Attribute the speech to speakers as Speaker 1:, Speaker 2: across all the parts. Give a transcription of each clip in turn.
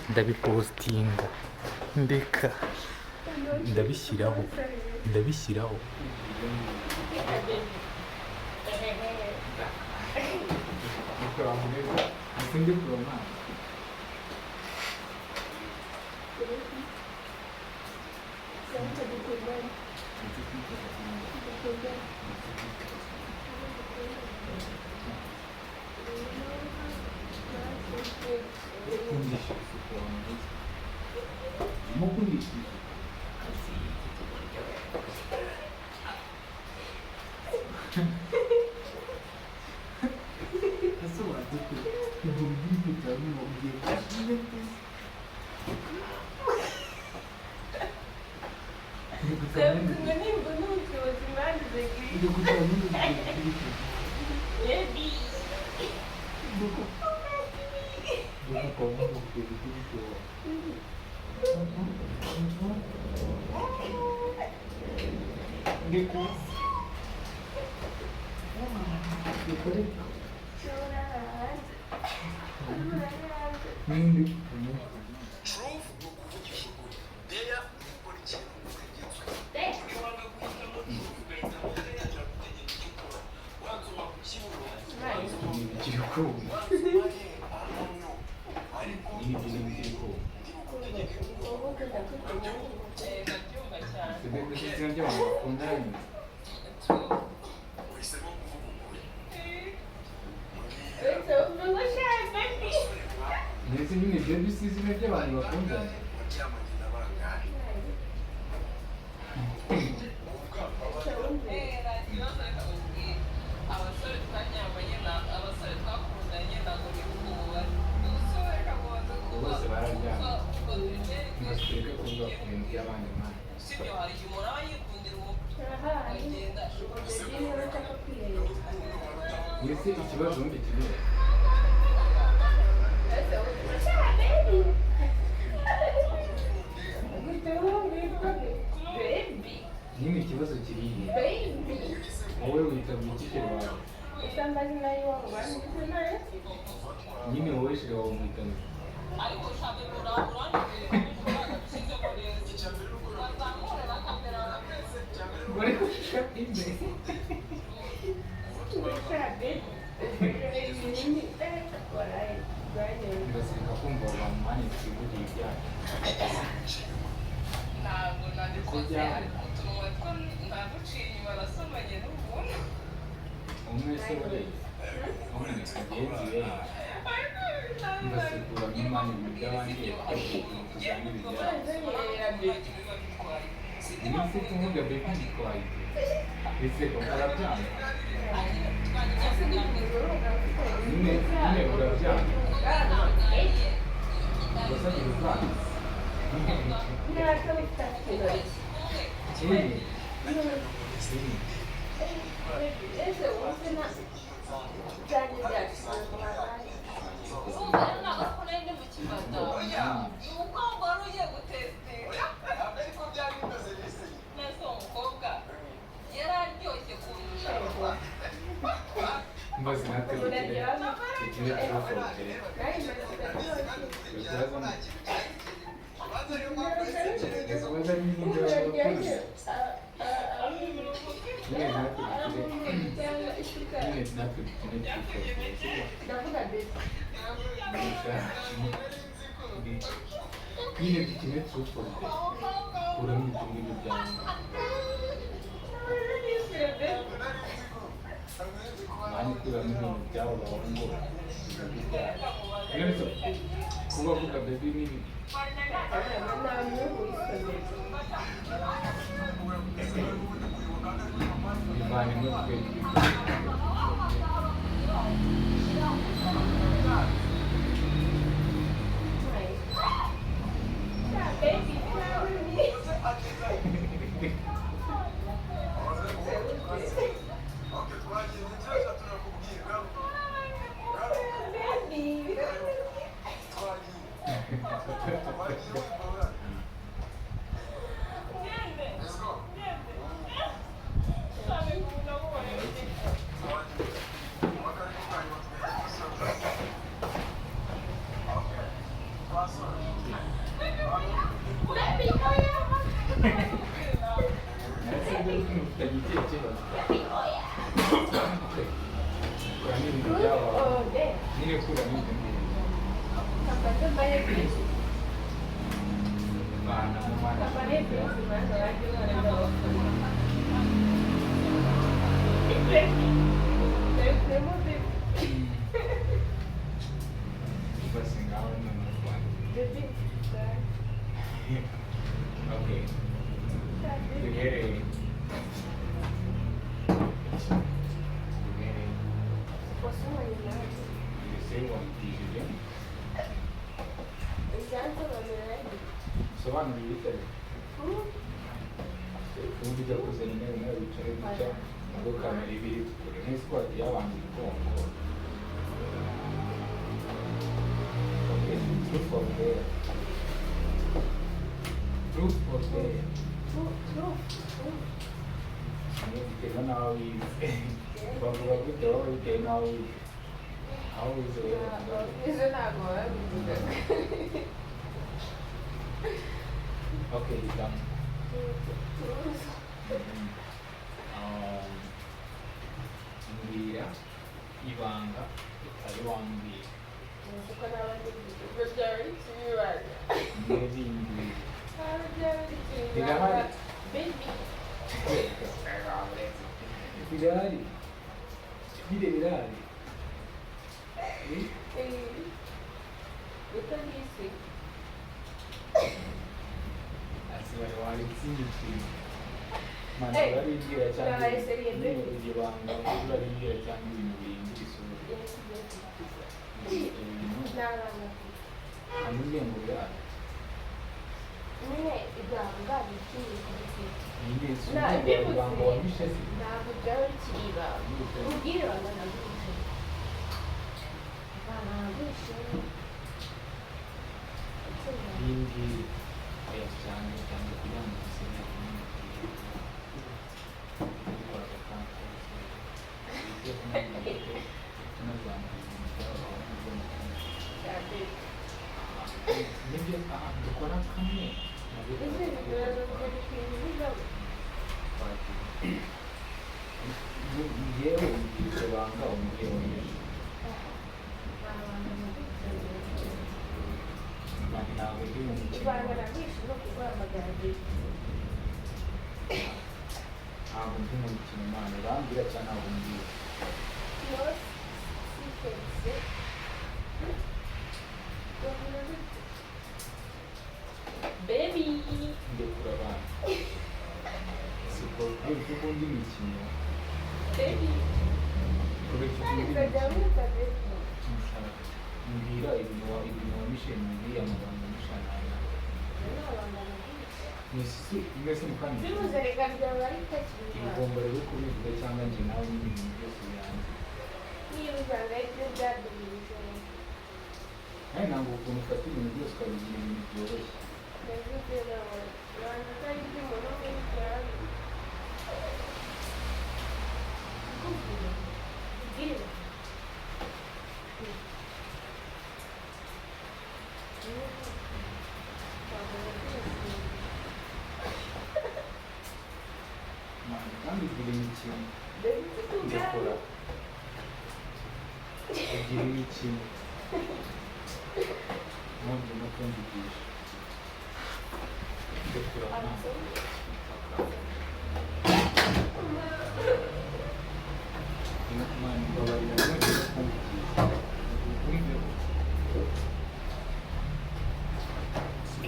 Speaker 1: Ndabipostinga, ndeka ndabishyiraho, ndabishyiraho.
Speaker 2: Truth ni ukuvugisha ukuri, dare ni ugukora ikintu utegetswe. Iyo wanga guhitamo truth ugahitamo dare, biragutegeka icyo ukora. Wansoma ku kibuno, wansoma he, I don't know. Ariko ndi bugutegeke gukora. Uhisemo kuvuga ukuri. Mbwira,
Speaker 1: Ndetse nyine ibyo si izina ry'abantu bakundana.
Speaker 2: Waryamanye na bangahe?
Speaker 3: Abasore twanyamanye, abasore twakundanye, ntabwo bibuka umubare. Umusore akabanza kuba
Speaker 1: Bose bararyamye. Ntibashaka kuvuga ku bintu by'abandi mwana.
Speaker 3: Sibyo, hari igihe umuntu aba yikundira umuntu akagenda.
Speaker 1: Mbese ikibazo wundi kibazo. Nyine ikibazo kiri he? Wowe witabye iki chere wawe? Nyine wowe chere wawe umwita ngo?
Speaker 3: Ariko ushaka uranyereka neza, bazamure bakamera.
Speaker 1: Bari gushaka imbere. Ndaseka kumva abo bantu mani twivugiye ibyacu.
Speaker 3: Ntabwo nabikoze, ariko utunwa two naguciye inyuma nasomanye n'ubuntu.
Speaker 1: Umwe se wareze. Umwe mugenzi we. Ndasekura nk'imana ibintu by'abandi tuzana ibyacu. Ndetse kuvuga baby bitwaye iki? Ese urabyanga? Nyine nyine urabyanga. Wasabye ubwanwa. Kimwe. Kimwe.
Speaker 3: Umukobwa wari ugiye gutesitinga.
Speaker 2: Ntabwo ariko byari bimeze bise.
Speaker 3: Nese uwo mukobwa yari aryoshye kundusha.
Speaker 1: Mbaze natwe dukine dukine truth or dare. Ubaza n'ibindi bakunda. Nyine natwe dukine, nyine natwe dukine truth or dare. Nyine dukine truth or dare. Kuramo ibyo ngibyo byawe. Mani kuramo ibintu byabo bahungu. None se kuba avuga baby ni bibi? Bivanemo twe.
Speaker 3: Baby, oya.
Speaker 1: Nase mufitanye ikihe kibazo?
Speaker 3: Baby, oya.
Speaker 1: Okay. Kuramo ibintu
Speaker 3: Truth
Speaker 1: byabaye.
Speaker 3: or dare?
Speaker 1: Nyine kuramo ibyo ngibyo.
Speaker 3: Kambaze mbaye byinshi.
Speaker 1: Bana mu mana.
Speaker 3: Kambaye byinshi, mana wanjye none ndabakunda. Baby, baby.
Speaker 1: Basi ngaho noneho rwanda.
Speaker 3: Baby, sorry.
Speaker 1: Okay. Duhereye. Duhereye.
Speaker 3: Wasobanuye nabi.
Speaker 1: Mbese wambwirije.
Speaker 3: Ibyansobanurira nabi.
Speaker 1: Sobanura ibitari. Ubundi ujya kuzana intebe nawe wicare gutya ubwo kamera iba iri kure nk'isi ko wagiye abantu umugongo. Okay, truth or dare? Truth or dare?
Speaker 3: Truth, truth.
Speaker 1: Biterwa n'aho wize. Bavuga gute wowe bitewe n'aho wize? Aho wize wowe bavuga gute?
Speaker 3: Izo ntabwo babivugaga.
Speaker 1: Okay, hitamo.
Speaker 3: Truth.
Speaker 1: Um, Mbwira ibanga utari wambwira.
Speaker 3: Uzi ko naba nivuze ubwo byaba ari ikibibanga.
Speaker 1: Ntibimbwira.
Speaker 3: Ntabwo byaba ari ikibibanga.
Speaker 1: Birahari.
Speaker 3: Baby.
Speaker 1: Birahari. Bire birahari. Eh?
Speaker 3: Eh, Utandisi.
Speaker 1: Ati bari waretse imikino. Mana
Speaker 3: Eh,
Speaker 1: baribwira cyangwa
Speaker 3: baraye seriye
Speaker 1: nyine
Speaker 3: baby.
Speaker 1: iryo banga baribwira cyangwa ibintu bihindura isura. Ibyo bintu
Speaker 3: N'abana.
Speaker 1: amubwiye ngo birahari.
Speaker 3: Nyine ibanga bikiri kubifite.
Speaker 1: Nyine si
Speaker 3: Na,
Speaker 1: ubwenge
Speaker 3: bivuze.
Speaker 1: ibanga wahishe se.
Speaker 3: Ntabwo byaba bikiri ibanga. Ubwire ibanga naguhishe. Ibanga naguhishe.
Speaker 1: Bimbwira. Oya cyane cyane kugira ngo dusebe dukora agakanga.
Speaker 3: Cyane.
Speaker 1: Nibyo aha dukora kamwe.
Speaker 3: Ese bigaragaza ko bikiri
Speaker 1: Yewe umbwira iryo banga umbwira wahishe. Ntabwo ndi mu mukino.
Speaker 3: Ibanga naguhishe no kuguhamagara baby.
Speaker 1: Ntabwo ndi mu mukino Mana urambwira cyangwa ntabwo umbwira.
Speaker 3: No secrets. Baby.
Speaker 1: Ndekura abantu. Siko kubera ko ukunda imikino.
Speaker 3: Baby.
Speaker 1: Kubera ko ukunda
Speaker 3: Nzajya
Speaker 1: imikino.
Speaker 3: mwita baby.
Speaker 1: Ntushaka. Mbwira ibintu ibintu wamishe mbwira amagambo wamishe nawe.
Speaker 3: Nabanga naguhishe.
Speaker 1: Mwese mwese mukanya.
Speaker 3: Bivuze reka byaba ari bitakiri ibanga.
Speaker 1: Ugomba rero kubivuga cyangwa njye nawe n'ibintu byose birangiye.
Speaker 3: Niba usanga ari byo byaduhuje.
Speaker 1: Nawe ntabwo ukuntu ufata ibintu byose ukabigira ibintu byoroshye.
Speaker 3: Ndavuze nawe. Ibanga ko ari iby'umuntu w'umwe. Kubwira. Kubwira.
Speaker 1: Mana kandi ugira imikino. Ndekura. Ugira imikino. Ntabwo no kumvugisha. Ndekura mwana. Imana imbabarira ntugire no kumvugisha. Wumve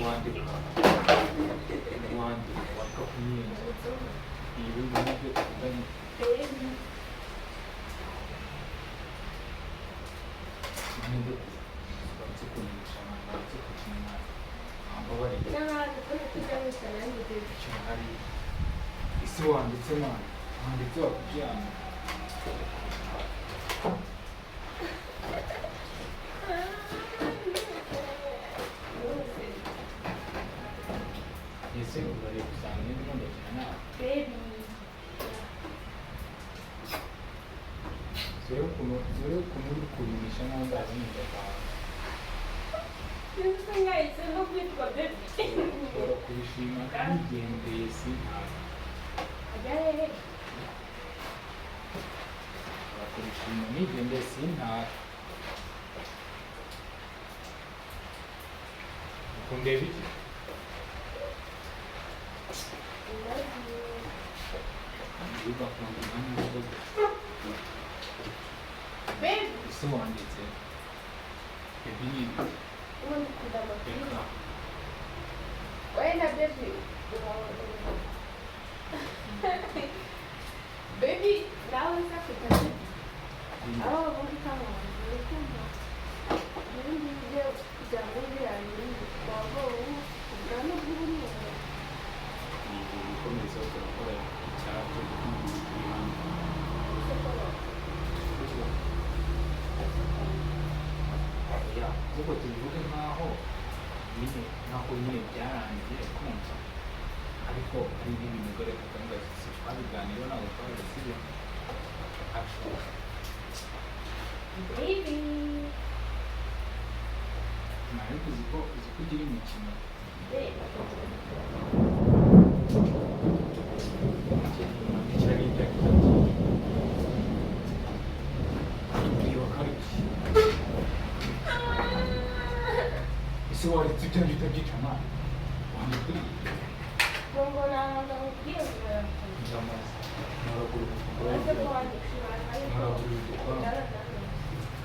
Speaker 1: wandika. Wandika wandika ku myenda. Ibi nibyo tuvuganye. Nibyo kunisha mwana, gukina mwana. Mbabarira. Ikintu hari isi wanditse mwana wanditse wakubyanga ese urareba usanga ndimo ndakina nawe dore ukuntu uri kubinisha nawe ndazi neza kwawe.
Speaker 3: Sinzi nkahisemo kwitwa baby.
Speaker 1: Ushobora kubishima nigendeye sintahe.
Speaker 3: Ajya hehe?
Speaker 1: Ushobora kubishima nigendeye sintahe. Ukundeba iki?
Speaker 3: Love you.
Speaker 1: Ugakunda umwanya w'urugo.
Speaker 3: Baby.
Speaker 1: Ese wanditse baby ni ibiki?
Speaker 3: Ubundi ukunda amafilime.
Speaker 1: Reka.
Speaker 3: Wowe na baby. Baby, nawe uza kwita baby. Aho ubundi kama urukundo. Ubundi ibyo byaba birangiye. Waba ubu ubwanwa bw'ubumwe.
Speaker 1: Ni gukomeza turakora icyacu kuko turi hano. Ya, ahubwo tubivuge nkaho nyine byarangiye kumva, ariko hari n'ibintu ugareka ukavuga ati si twabiganiyeho ntabwo twabisize.
Speaker 3: Baby.
Speaker 1: Ariko uzi ko ugira imikino.
Speaker 3: Baby.
Speaker 1: Ese waretse ibyanjye utabyica mwana wamubwiye?
Speaker 3: Ngo ntabwo nkubwiye ngo
Speaker 1: Ndamaze ntoragura
Speaker 3: Ese ko
Speaker 1: udukora
Speaker 3: wandikira ariko
Speaker 1: ntoragura udukora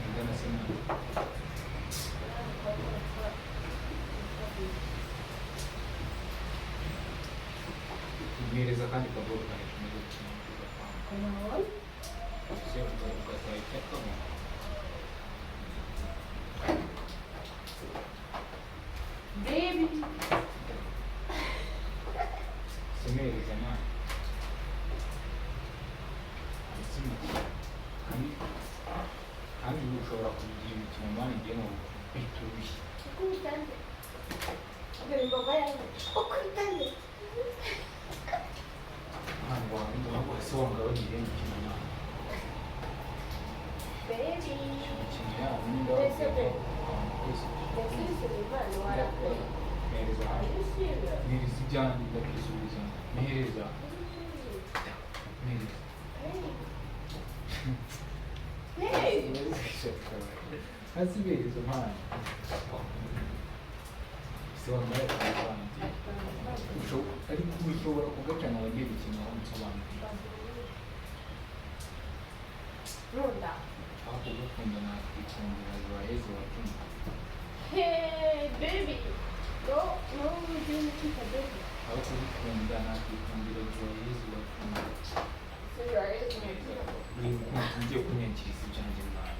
Speaker 1: ingana se mwana. Mpereza kandi kaboro kanjye tumeze gukina tugapanga. Ese ugataha icyakamo?
Speaker 3: Baby.
Speaker 1: Simereza mwana. Ndetse imikino kandi kandi ushobora kubigira imikino mwana igiye mu biturushye.
Speaker 3: Ukubitande. Dore imboga yanjye. Ukubitande.
Speaker 1: Mwana wawe ntabwo ese wangabanyije imikino mwana.
Speaker 3: Baby.
Speaker 1: Imikino yabo nimba
Speaker 3: Mbese be.
Speaker 1: twese
Speaker 3: Mbese Imana warakaye.
Speaker 1: mpereza
Speaker 3: Are
Speaker 1: hano.
Speaker 3: you serious?
Speaker 1: Mpereza ibyanjye ndabisubiza. Mpereza. Mpereza.
Speaker 3: Hey.
Speaker 1: Hasi mpereza mwana. Ese wambaye akantu ariko ushobora kugaca nkawe ngiye gukina aho nsobanuriye.
Speaker 3: Nkunda.
Speaker 1: Aho kugukunda nakwikundira Joyeuse watumye.
Speaker 3: Hey, baby. No, no, ugiye kwita baby.
Speaker 1: Aho kugukunda nakwikundira Joyeuse watumye.
Speaker 3: So you are using
Speaker 1: Ugiye kunyangiriza ibyanjye mwana.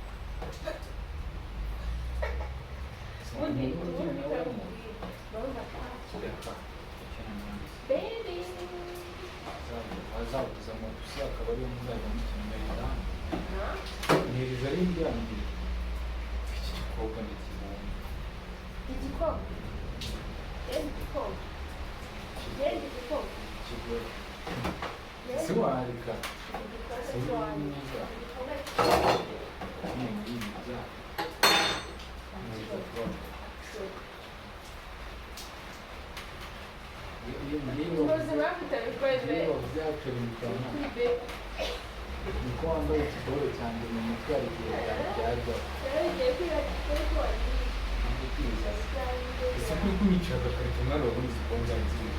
Speaker 3: Ubundi ubundi ndamubwira. Urabona ko
Speaker 1: Reka. Kera nanditse.
Speaker 3: Baby.
Speaker 1: Azabuza moto akaba ariyo muzajya mukina mpereza hano. Mpereza ari ibyanjye. Iki gikobwa ndakibonye.
Speaker 3: Igikoma. Genda igikoma. Genda igikoma.
Speaker 1: Ikigore. Ese wareka.
Speaker 3: Igikoma
Speaker 1: Si uri
Speaker 3: cy'wanjye.
Speaker 1: mwiza.
Speaker 3: Igikoma cy'wanjye.
Speaker 1: Nyine muri ibi byaha. Mpereza vuba. Iyo iyo
Speaker 3: Muzi impamvu utabikoze.
Speaker 1: iyo bavuze actually imikino
Speaker 3: Kuri baby.
Speaker 1: niko wambaye ikigoro cyanjye mu mutwe hari igihe byajyaho.
Speaker 3: Rero ugiye kwibagirwa ko wagiye.
Speaker 1: Ntabwo kwiza. Ese kuri kunyicira agakarito mwana wabona izi bombe ziri.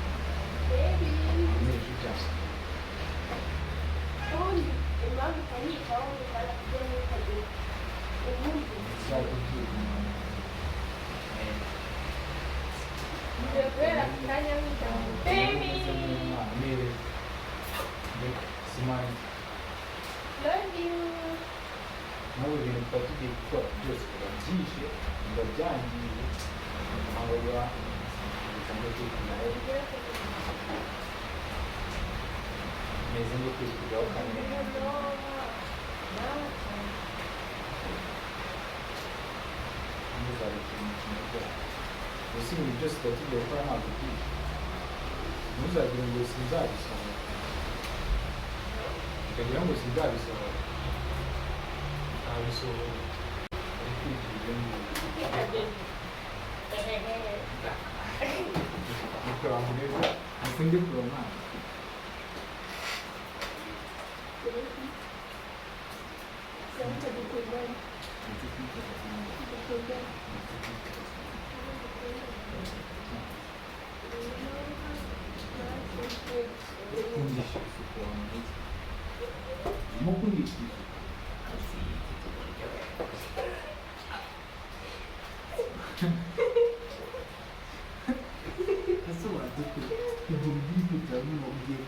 Speaker 3: Baby.
Speaker 1: Nteje ibyaha.
Speaker 3: Ubundi impamvu utanyitaho ngo ukagira n'ukagira. Ubundi
Speaker 1: Uzajya ubwira umuntu.
Speaker 3: ngiye guhera ku kanya nkwita ngo baby.
Speaker 1: Mpereza. Mbega simani.
Speaker 3: Love you.
Speaker 1: N'ubu ibintu tuba tugiye gukora byose biba byishe, biba byangije. Aho biba bisanzwe kwikuraho. Meze nko kwikuraho kandi ntuzabikira imikino rwose. Gusa ibintu byose tuba tugiye gukora ntabwo byishe. Ntuzagire ngo sinzabisohora. Ukagira ngo sinzabisohora. Ntabisohora. Ari kwigira ibyo ngibyo.
Speaker 3: Kwita baby.
Speaker 1: Niko wamureba ese ndi kuroma.
Speaker 3: Senta dukundane, dukundane.
Speaker 1: Kundisha isuku wamureze. Urimo kundisha isuku. Ese wadukura ibyo ngibyo bya none ugiye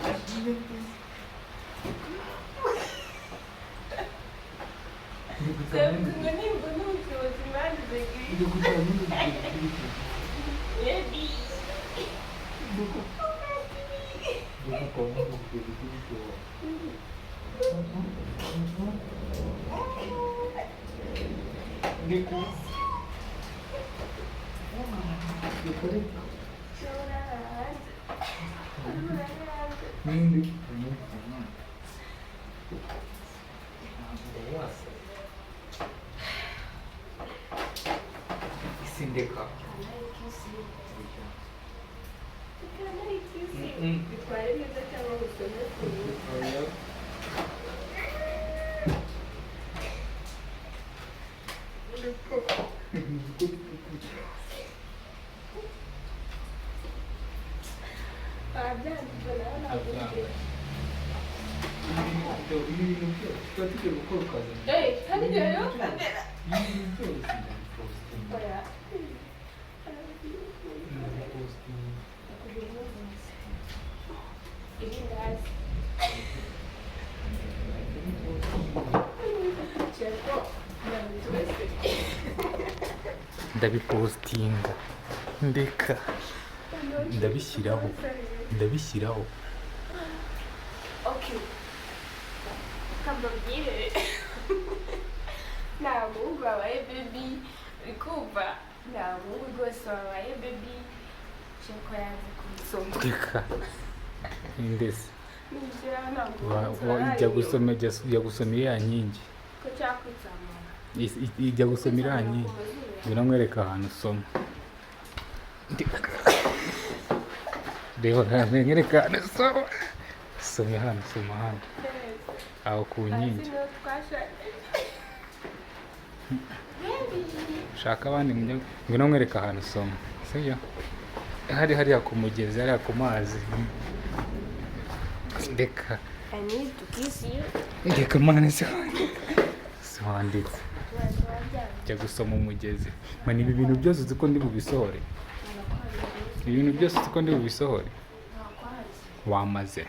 Speaker 3: Ngo nimbona ubushobozi impande zigiri.
Speaker 1: Ibyo kugira ngo ugiye.
Speaker 3: Baby.
Speaker 1: Duko kwa Mungu kugira. Ndiko. Dukore.
Speaker 3: Shora hanze. Shora hanze.
Speaker 1: Nindi. Ntabwo wasa. Isindeka.
Speaker 3: Can I kiss you? Can I kiss you?
Speaker 1: Mm-mm.
Speaker 3: Bitware neza cyangwa usome ku
Speaker 1: Oya.
Speaker 3: Babyanze nawe ntabwo
Speaker 1: Abyanga. Ibi bintu byose tuba tugiye gukora ukazana.
Speaker 3: Eh, hari igihe rero kamera.
Speaker 1: Ibi bintu byose ndabipostinga.
Speaker 3: Oya.
Speaker 1: Ndabipostinga.
Speaker 3: Irindazi. Cheko, ntabwo wese.
Speaker 1: Ndabipostinga, ndeka ndabishyiraho, ndabishyiraho.
Speaker 3: Okay. Kambabwire. Nta muhungu wabaye baby, uri kumva? Nta muhungu rwose wabaye baby. Cheko yanze kumusoma.
Speaker 1: Reka ndetse
Speaker 3: Nibyo ntabwo
Speaker 1: ijya gusoma iriya nkingi.
Speaker 3: Ko cyakwitsamura.
Speaker 1: Ijya gusoma iriya nkingi, ngwino nkwereke ahantu usoma. Reba nkwereke ahantu usoma. Soma hano, soma hano aho ku nkingi.
Speaker 3: Hasi niho twashakanye. Baby.
Speaker 1: Shaka abandi ngwino nkwereke ahantu usoma, sibyo? Hari hariya ku mugezi, hariya ku mazi. Ndeka.
Speaker 3: I need to kiss you.
Speaker 1: Ndeka mwana, si wandika, si wanditse.
Speaker 3: Abantu babyanze.
Speaker 1: Jya gusoma umugezi. Man, ibi bintu byose uzi ko ndi bubisohore? Ibi bintu byose uzi ko ndi bubisohore?
Speaker 3: Ntakwanze.
Speaker 1: Wamaze.